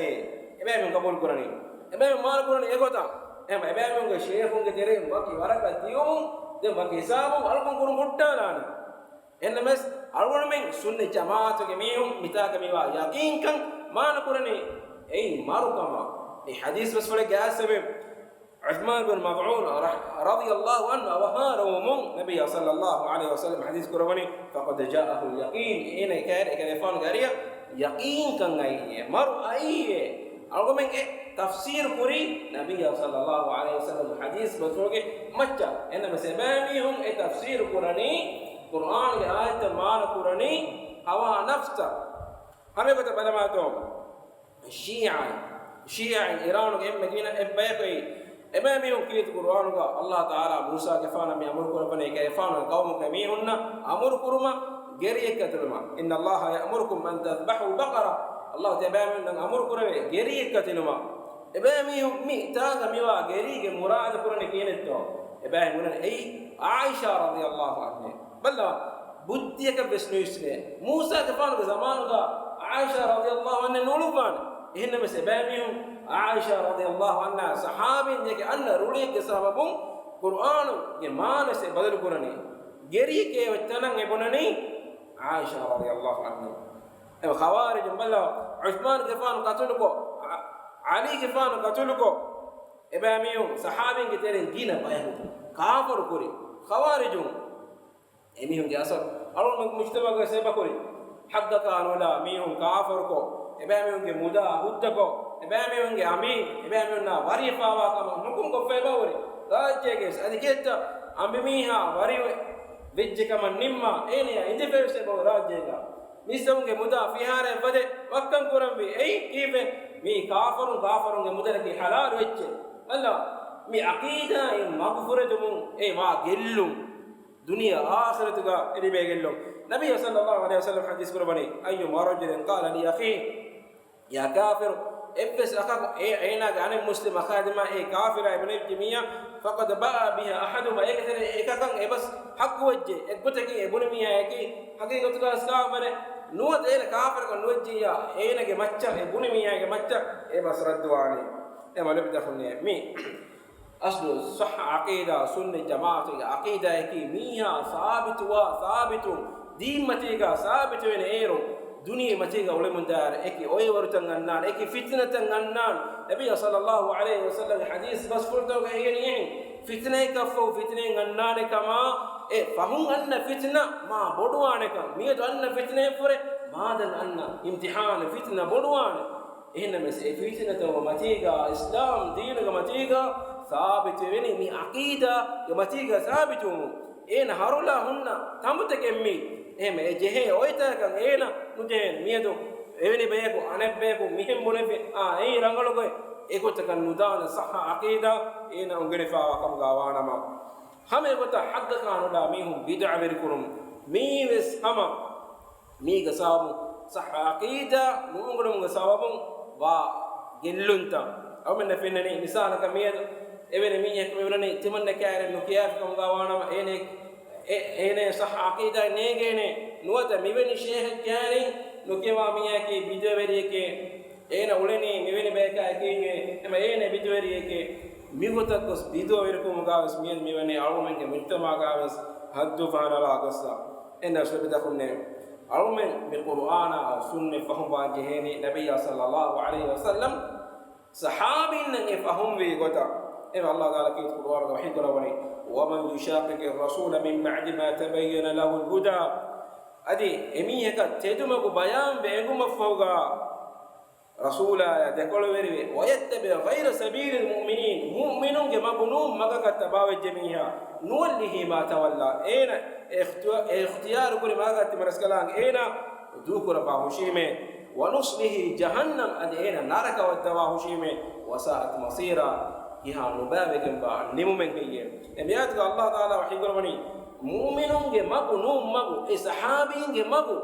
އެބައިމީހުން ޤަބޫލު ކުރަނީ. އެބައިމީހުން މާނަ ކުރަނީ އެގޮތަށް. އެހެން އެބައިމީހުންގެ ޝޭޚުންގެ ތެރެއިން ވަކި ވަރަކަށް ދިޔުމުން، ދެން ވަކި ހިސާބުން އަޅުކަން ކުރުން ހުއްޓާލާނެ. އެންނަމެސް އަޅުގަނޑުމެން ސުންނަތް ޖަމާޢަތުގެ މީހުން މިތާގަ މިވާ ޔަޤީންކަން މާނަ ކުރަނީ އެއީ މަރުކަމަށް. އެ ޙަދީޘް ބަސްފުޅެއްގެ އާޔަތް ސަބަބެން. ޢުޘްމާން ބިން މަޒްޢޫން ރަ-، ރަޟިޔަﷲ ޢަންހު އަވަހާރަވުމުން ނަބިއްޔާ ޞައްލަﷲ ޢަލައިހި ވަސައްލަމަ ޙަދީޘް ކުރައްވަނީ، فقد جاءه اليقين، އޭނަ ކައިރި އެކަލޭފާނުގެ އަރިއަށް ޔަޤީންކަން އައީއޭ، މަރު އައީއޭ. އަޅުގަމެން އެ ތަފްސީރު ކުރީ ނަބިއްޔާ ޞައްލަﷲ ޢަލައިހި ވަސައްލަމަ ޙަދީޘް ބަސްފުޅުގެ މައްޗަށް. އެންނަމަސް އެބައިމީހުން އެ ތަފްސީރު ކުރަނީ ޤުރްއާންގެ އާޔަތްތައް މާނަ ކުރަނީ ހަވާ ނަފްސަށް. ހަމައެގޮތަށް ބަލަމާތޯ؟ ޝީޢައިން، ޝީޢައިން އީރާނުގެ އެންމެ ގިނަ އެއްބަޔަކު އެއީ. އެބައިމީހުން ކީރިތި ޤުރުއާނުގަ ﷲ ތަޢާލާ މޫސާގެފާނަށް މި އަމުރު ކުރައްވަނީ އެކަލޭފާނުގެ ޤައުމުގެ މީހުންނަށް އަމުރު ކުރުމަށް ގެރިއެއް ކަތުލުމަށް. إن الله يأمركم أن تذبحوا بقرة. ﷲ ތަޢާލާ އެބައިމީހުންނަށް އަމުރު ކުރެވޭ ގެރިއެއް ކަތުލުމަށް. އެބައިމީހުން މި ތާގަ މިވާ ގެރީގެ މުރާދު ކުރަނީ ކިހިނެއްތޯ؟ އެބައިމީހުން އެއީ ޢާއިޝާ ރަޟިޔަﷲ ޢަންހާ. ބައްލަވާ، ބުއްދިއަކަށް ވެސް ނުވިސްނޭ. މޫސާގެފާނުގެ ޒަމާނުގަ ޢާއިޝާ ރަޟިޔަﷲ ޢަންހާ ނޫޅުއްވާނެ. އެހެންނަމަވެސް އެބައިމީހުން ޢާއިޝާ ރަޟިޔަﷲ ޢަންހާ ޞަޙާބީންގެ އަންނަ ރުޅިއެއްގެ ސަބަބުން ޤުރުއާނުގެ މާނަވެސް އެ ބަދަލު ކުރަނީ. ގެރިއެކޭ އޮތް ތަނަށް އެ ބުނަނީ ޢާއިޝާ ރަޟިޔަﷲ ޢަންހާ. އެ ޚަވާރިޖުން ބައްލަވާ، ޢުޘްމާންގެފާނު ޤަތުލުކޮށް، ޢަ-، ޢަލީގެފާނު ޤަތުލުކޮށް، އެބައިމީހުން ޞަޙާބީންގެ ތެރެއިން ގިނަ ބަޔަކު ކާފަރު ކުރި ޚަވާރިޖުން. އެމީހުންގެ އަސަރު އަޅުގަނޑު މުޖްތަމަޢުގަ އެބަ ކުރި. ޙައްޤަކާ ނުލާ މީހުން ކާފަރުކޮށް، އެބައިމީހުންގެ މުދާ ހުއްދަކޮށް، އެބައިމީހުންގެ އަމީރު، އެބައިމީހުންނާ ވަރިވެފަވާ ކަމަށް ޙުކުމް ކޮށްފަ އެބަ ހުރި. ރާއްޖޭގެ ވެސް އަދި ގެއްތަ އަނބިމީހާ ވަރި ވެ-، ވެއްޖެ ކަމަށް ނިންމާ، އޭނަޔާ އިނދެފަ ވެސް އެބަ ހުރި ރާއްޖޭގަ. މީސްތަކުންގެ މުދާ ފިހާރައަށް ވަދެ ވައްކަން ކުރަންވީ. އެއީ ކީއްވެ؟ މީ ކާފަރުން، ކާފަރުންގެ މުދަލަކީ ޙަލާލު ވެއްޖެ. އަލްލާ، މި ޢަޤީދާއިން މަގުފުރެދުމުން އެ ވާ ގެއްލުން. ދުނިޔެ އާޚިރަތުގަ އެ ލިބޭ ގެއްލުން. ނަބިއްޔާ ޞައްލަﷲ ޢަލައިހި ވަސައްލަމަ ޙަދީޘް ކުރައްވަނީ، أيما رجل قال لأخيه يا كافر، އެއްވެސް އަޚަކު އެ އޭނާގެ އަނެއް މުސްލިމް އަޚާ ދިމާ އޭ ކާފިރާ އެބުނެއްޖެ މީހާ، فقد باء بها أحدهما، އޭގެ ތެރޭ އެކަކަށް އެބަސް ޙައްޤު ވެއްޖެ، އެއްގޮތަކީ އެ ބުނި މީހާޔަކީ ޙަޤީޤަތުގަ ވެސް ކާފަރެއް ނުވަތަ އޭނަ ކާފަރަކަށް ނުވެއްޖިއްޔާ، އޭނަގެ މައްޗަށް އެ ބުނި މީހާގެ މައްޗަށް އެބަސް ރައްދުވާނީ. އެ މަލެބިދަކުންނޭ މީ. އަސްލު ޞައްޙަ ޢަޤީދާ، ސުންނަތް ޖަމާޢަތުގެ ޢަޤީދާޔަކީ މީހާ ސާބިތުވާ، ސާބިތު، ދީންމަތީގަ ސާބިތުވެން އޭރު، ދުނިޔެމަތީގަ އުޅެމުންދާއިރު އެކި އޮއިވަރުތައް އަންނާނެ، އެކި ފިތުނަތައް އަންނާނެ. ނަބިއްޔާ ޞައްލަﷲ ޢަލައިހި ވަސައްލަމްގެ ޙަދީޘް ބަސްފުޅުތަކުގައި އެނގެނީ ފިތުނައަކަށްފަހު ފިތުނައެއް އަންނާނެ ކަމަށް، އެ ފަހުން އަންނަ ފިތުނަ މާ ބޮޑުވާނެކަން، މިއަދު އަންނަ ފިތުނައަށްވުރެ މާދަން އަންނަ އިމްތިޙާނު ފިތުނަ ބޮޑުވާނެ. އެހެންނަމަވެސް އެ ފިތުނަތަކުގެ މަތީގަ، އިސްލާމް ދީނުގެ މަތީގަ ސާބިތުވެވެނީ، މި ޢަޤީދާގެ މަތީގަ ސާބިތުވުމުން. އޭނަ ހަރުލާ ހުންނަ ތަނބުތަކެއް މީ. އެހެން އެ ޖެހޭ އޮތްތަކަކަށް އޭނަ ނުޖެހޭނެ. މިއަދު އެވެނި ބަޔަކު އަނެއްބަޔަކު މިހެން ބުނެފި، އާ، އެއީ ރަނގަޅު ގޮތް. އެގޮތަކަށް ނުދާނެ ޞައްޙަ ޢަޤީދާ އޭނަ އުނގެނިފައިވާ ކަމުގަ ވާނަމަ. ހަމަ އެގޮތަށް ޙައްޤަކާ ނުލާ މީހުން ބިދުޢަވެރިކުރުން. މީވެސް ހަމަ މީގަ ސަބަބު، ޞައްޙަ ޢަޤީދާ ނުއުނގެނުމުގެ ސަބަބުން ވާ ގެއްލުންތައް. އަޅުމެންނަށް ފެންނަނީ، މިސާލަކަށް މިއަދު އެވެނި މީހަކު މި އުޅެނީ ތިމަންނަ ކައިރިން ނުކިޔާފި ކަމުގަ ވާނަމަ، އޭނަ، އެ، އޭނަ ޞައްޙަ ޢަޤީދާ ނޭގޭނެ. ނުވަތަ މިވެނި ޝޭޚެއް ކައިރިން ނުކިޔަވާ މީހަކީ ބިދުޢަވެރިއެކޭ. އޭނަ އުޅެނީ މިވެނި ބަޔަކާ އެކީގެ، އެމަ އޭނަ ބިދުޢަވެރިއެކޭ. މިގޮތަށް ގޮސް ބިދުޢަވެރިކަމުގަ ވެސް މިއަދު މިވަނީ އަޅުމެންގެ މުޖްތަމަޢުގަ ވެސް ޙައްދު ފަހަނަވާ ގޮއްސަ. އެންނަ ސުބިދަކުންނޭ. އަޅުމެން މި ޤުރުއާނާ ސުންނަތް ފަހުމްވާން ޖެހޭނީ ނަބިއްޔާ ޞައްލަﷲ ޢަލައިހި ވަސައްލަމް ޞަޙާބީންނަށް އެ ފަހުމްވީ ގޮތަށް. އެ ﷲ ތަޢާލާ ކީރިތި ޤުރުއާނުގަ ވަޙީ ކުރައްވަނީ، ومن يشاقق الرسول من بعد ما تبين له الهدى. އަދި އެމީހަކަށް ތެދުމަގު ބަޔާންވެ އެނގުމަށްފަހުގަ ރަސޫލާޔާ ދެކޮޅުވެރިވެ، ويتبع غير سبيل المؤمنين، މުއުމިނުންގެ މަގު ނޫން މަގަކަށް ތަބާވެއްޖެ މީހާ، نوله ما تولى، އޭނަ އެ އިޚްތިޔާ-، އެ އިޚްތިޔާރު ކުރި މަގަކަށް ތިމަން ރަސްކަލާނގެ އޭނާ ދޫކުރައްވާ ހުށީމޭ، ونصله جهنم، އަދި އޭނަ ނަރަކަ ވައްދަވާ ހުށީމޭ، وساءت مصيرا، ކިހާ ނުބައިވެގެންވާ ނިމުމެއް ހެއްޔޭ؟ އެ މިއާޔަތުގަ ﷲ ތަޢާލާ ވަޙީކުރައްވަނީ، މުއުމިނުންގެ މަގު ނޫން މަގު، އެ ޞަޙާބީންގެ މަގު،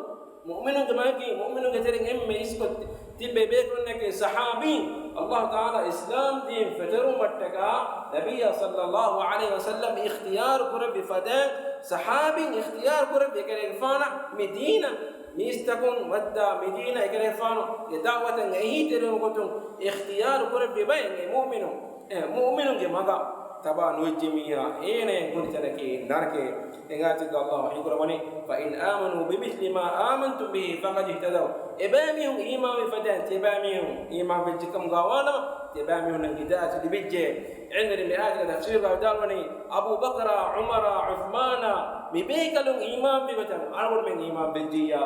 މުއުމިނުންގެ މަގަކީ، މުއުމިނުންގެ ތެރެއިން އެންމެ އިސްކޮށް ތި-، ތިއްބެވި ބޭފުޅުންނަކީ ޞަޙާބީން. ﷲ ތަޢާލާ އިސްލާމް ދީން ފެތުރުމަށްޓަކާ ނަބިއްޔާ ޞައްލަﷲ ޢަލައިހި ވަސައްލަމް އިޚްތިޔާރު ކުރެއްވި ފަދައިން، ޞަޙާބީން އިޚްތިޔާރު ކުރެއްވި އެކަލޭގެފާނަށް މި ދީނަށް، މީސްތަކުން ވައްދާ މި ދީނަށް އެކަލޭގެފާނުގެ ދަޢުވަތަށް އެހީތެރިވުމުގެ ގޮތުން އިޚްތިޔާރު ކުރެއްވި ބައެއް އެ މުއުމިނުން. އެ މުއުމިނުންގެ މަގަށް ތަބާ ނުވެއްޖެ މީހާ، އޭނައަށް ހުރި ތަނަކީ ނަރަކައެއް. އެ އާޔަތުގަ ﷲ ވަޙީކުރައްވަނީ، فإن آمنوا بمثل ما آمنتم به فقد اهتدوا. އެބައިމީހުން އީމާންވި ފަދައިން ތިޔަބައިމީހުން އީމާންވެއްޖެ ކަމުގަ ވާނަމަ، ތިޔަބައިމީހުންނަށް ހިދާޔަތު ލިބިއްޖެ. އެހެންވެ މި އާޔަތުގެ ތަފްސީރުގަ ވިދާޅުވަނީ، އަބޫ ބަކްރާ، ޢުމަރާ، ޢުޘްމާނާ، މި ބޭކަލުން އީމާންވި ގޮތަށް އަޅުގަނޑުމެން އީމާން ވެއްޖިއްޔާ،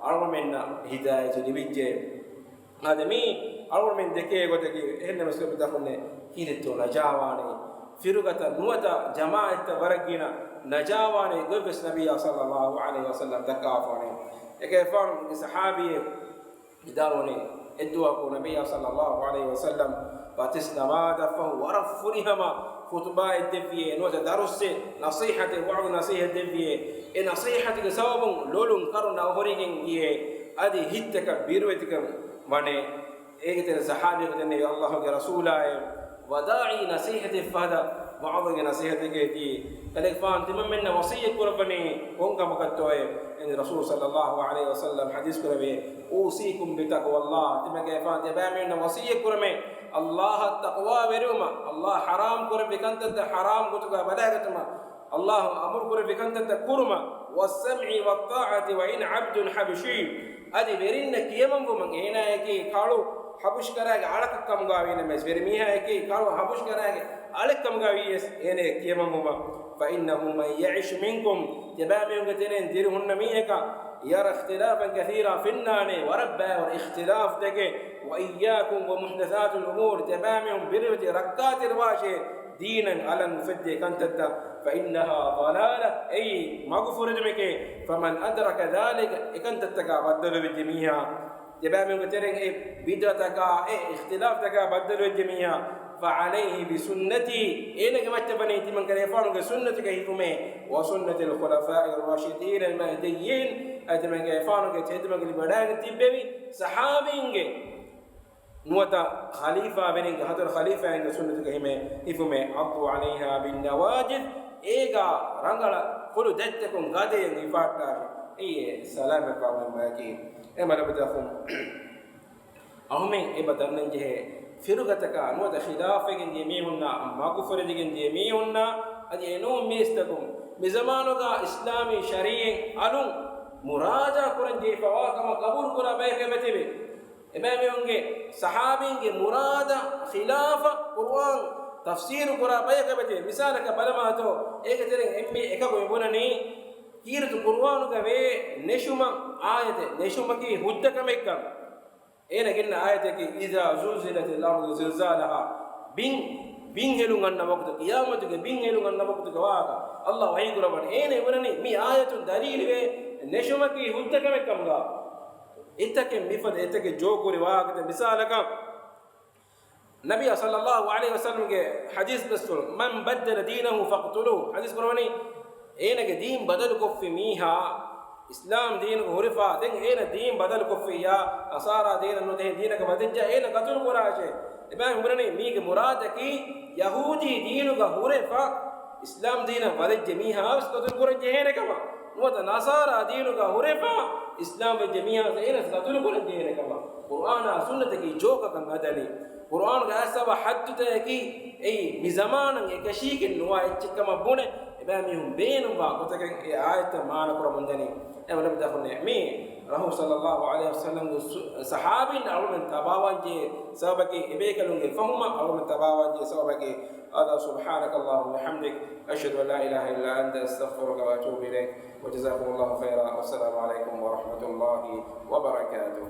އަޅުގަނޑުމެންނަށް ހިދާޔަތު ލިބިއްޖެ. އާދެ، މީ އަޅުގަނޑުމެން ދެކޭ ގޮތަކީ، އެހެންނަމަވެސް ބިދްޢަތުންނެއް ކީރިތި ނަޖާވާނެ. ފިރުގަތަށް ނުވަތަ ޖަމާޢަތްތައް ވަރަށް ގިނަ ނަޖާވާނެ ގޮތްވެސް ނަބިއްޔާ ޞައްލައްލާހު ޢަލައިހި ވަސައްލަމް ދައްކާފާނެ. އެކަލޭގެފާނުގެ ޞަޙާބީއެއް ވިދާޅުވަނީ، އެއްދުވަހަކު ނަބިއްޔާ ޞައްލައްލާހު ޢަލައިހި ވަސައްލަމް ފަތިސް ނަމާދަށްފަހު ވަރަށް ފުރިހަމަ ޚުޠުބާއެއް ދެއްވިއޭ، ނުވަތަ ދަރުސެއް، ނަޞޭޙަތެއް، ވަޢުޡު ނަޞޭޙަތް ދެއްވިއޭ. އެ ނަޞޭޙަތުގެ ސަބަބުން ލޮލުން ކަރުނަ އޮހޮރިގެން ގިޔޭ، އަދި ހިތްތަކަށް ބިރުވެތިކަން ވަނޭ. އޭގެ ތެރޭ ޞަޙާބީއަކު ދެންނެވި، ﷲ ގެ ރަސޫލާއޭ، ވަދާޢީ ނަޞޭޙަތެއް ފަހަތަށް ވަޢުޡުގެ ނަޞޭޙަތެކޭ ދިޔައީ. ކަލޭގެފާނު ތިމަންމެންނަށް ވަޞިއްޔަތް ކުރައްވަނީ ކޮން ކަމަކަށްތޯއޭ؟ އެން ރަސޫލު ޞައްލައްލާހު ޢަލައިހި ވަސައްލަމް ޙަދީޘް ކުރެއްވި، أوصيكم بتقوى الله، ތިމަންކަލޭގެފާނު ތިޔަބައިމީހުންނަށް ވަޞިއްޔަތް ކުރަމޭ، ﷲ އަށް ތަޤްވާވެރިވުމަށް، ﷲ ޙަރާމް ކުރެއްވި ކަންތައްތައް ޙަރާމް ގޮތުގަ ބަލައިގަތުމަށް، ﷲ އަމުރު ކުރެއްވި ކަންތައްތައް ކުރުމަށް، والسمع والطاعة وإن عبد حبشي، އަދި ވެރިންނަށް ކިޔަމަންވުމަށް، އޭނާއަކީ ކަޅު ޙަބަޝްކަރާގެ އަޅަކަށް ކަމުގަ ވީނަމަވެސް، ވެރިމީހާއަކީ ކަޅު ޙަބަޝްކަރާގެ އަޅެއްކަމުގަ ވިޔަސް އޭނަޔަށް ކިޔަމަންވުމަށް، فإنه من يعش منكم، ތިޔަބައިމީހުންގެ ތެރެއިން ދިރި ހުންނަ މީހަކަށް، ير اختلافا كثيرا، ފެންނާނެ ވަރަށް ބައިވަރު އިޚްތިލާފްތަކެއް، وإياكم ومحدثات الأمور، ތިޔަބައިމީހުން ބިރުވެތި ރައްކާތެރިވާށޭ، ދީނަށް އަލަށް ނުފެއްދޭ ކަންތައްތައް، فإنها ضلالة، އެއީ މަގުފުރެދުމެކޭ، فمن أدرك ذلك، އެކަންތައްތަކާ ބައްދަލުވެއްޖެ މީހާ، ތިޔަބައިމީހުންގެ ތެރެއިން އެ ބިދްޢަތަކާ، އެ އިޚްތިލާފްތަކާ ބައްދަލުވެއްޖެ މީހާ، فعليه بسنتي، އޭނަގެ މައްޗަށް ވަނީ ތިމަންކަލޭގެފާނުގެ ސުންނަތުގެ ހިފުމޭ، وسنة الخلفاء الراشدين المهديين، އަދި ތިމަންކަލޭގެފާނުގެ ތެދުމަގު ލިބިވަޑައިގެން ތިއްބެވި ޞަޙާބީންގެ ނުވަތަ ޚަލީފާވެރިންގެ، ހަތަރު ޚަލީފާއިންގެ ސުންނަތުގެ ހިމޭ، ހިފުމޭ، عضوا عليها بالنواجذ، އޭގާ ރަނގަޅަށް ކުލު ދަތްތަކުން ގަދަޔަށް ހިފާއްޓާށޭ. އެއީ ސަލާމަތްވާން ބަޔަކީ. އެ މަލަބަދަ އަޚުން، އަހުމެން އެބަ ދަންނަން ޖެހޭ، ފިރުގަތަކާ ނުވަތަ ޚިލާފްވެގެން ދިޔަ މީހުންނާ، މަގުފުރެދިގެން ދިޔަ މީހުންނާ، އަދި އެނޫން މީސްތަކުން މި ޒަމާނުގާ އިސްލާމީ ޝަރީޢަތް އަލުން މުރާޖާ ކުރަން ޖެހިފަވާ ކަމަށް ގަބޫލު ކުރާ ބަޔަކަށް އެބަތިބި. އެބައިމީހުންގެ ޞަޙާބީންގެ މުރާދަށް ޚިލާފަށް ޤުރުއާން ތަފްސީރު ކުރާ ބަޔަކަށް އެބަތިބި. މިސާލަކަށް ބަލަމާތޯ، އޭގެ ތެރެއިން އެންމެ އެކަކު މި ބުނަނީ، ކީރިތި ޤުރުއާނުގަ ވޭ ނެށުމަށް އާޔަތެއް، ނެށުމަކީ ހުއްދަ ކަމެއްކަން. އޭނަ ގެންނަ އާޔަތަކީ، إذا زلزلت الأرض زلزالها، ބިން، ބިން ހެލުން އަންނަ ވަގުތު، ޤިޔާމަތުގެ ބިން ހެލުން އަންނަ ވަގުތުގެ ވާހަކަ ﷲ ވަޙީ ކުރައްވަނީ. އޭނަ ބުނަނީ މި އާޔަތުން ދަލީލުވޭ ނެށުމަކީ ހުއްދަ ކަމެއް ކަމުގަ. އެތަކެއް މިފަދަ އެތަކެއް ޖޯކުރި ވާހަކަތައް މިސާލަކަށް، ނަބިއްޔާ ޞައްލައްލާހު ޢަލައިހި ވަސައްލަމްގެ ޙަދީޘް ބަސްފުޅު، من بدل دينه فاقتلوه، ޙަދީޘް ކުރައްވަނީ، އޭނަގެ ދީން ބަދަލުކޮށްފި މީހާ، އިސްލާމް ދީނުގަ ހުރެފާ، ދެން އޭނަ ދީން ބަދަލުކޮށްފިއްޔާ، ނަޞާރާ ދީނަށް ނުވަތަ އެހެން ދީނަކަށް ވަދެއްޖާ އޭނަ ޤަތުލު ކުރާށޭ. އެބައިމީހުން ބުނަނީ މީގެ މުރާދަކީ ޔަހޫދީ ދީނުގަ ހުރެފަ، އިސްލާމް ދީނަށް ވަދެއްޖެ މީހާވެސް ޤަތުލު ކުރަން ޖެހޭނެ ކަމަށް، ނުވަތަ ނަޞާރާ ދީނުގަ ހުރެފަ، އިސްލާމް ވެއްޖެ މީހާވެސް އޭނަސް ޤަތުލު ކުރަން ޖެހޭނެ ކަމަށް. ޤުރްއާނާ ސުންނަތަކީ ޖޯކަކަށް ހަދަނީ. ޤުރްއާނުގެ އާޔަތް ސަބަ ޙައްދުތަކަކީ އެއީ މި ޒަމާނަށް އެކަށީގެން ނުވާ އެއްޗެއް ކަމަށް ބުނެ، އެބައިމީހުން ބޭނުންވާ ގޮތަކަށް އެ އާޔަތްތައް މާނަ ކުރަމުންދަނީ. އެ މަލަބަދަ އަޚުންނޭ، މީ ރަސޫލު ޞައްލައްލާހު ޢަލައިހި ވަސައްލަމްގެ ސު-، ޞަޙާބީން އަޅުމެން ތަބާވާން ޖެހޭ ސަބަބަކީ، އެބޭކަލުންގެ ފަހުމަށް އަޅުމެން ތަބާވާން ޖެހޭ ސަބަބަކީ. هذا سبحانك اللهم وبحمدك، أشهد أن لا إله إلا أنت، أستغفرك وأتوب إليك، وجزاكم الله خيرا، والسلام عليكم ورحمة الله وبركاته.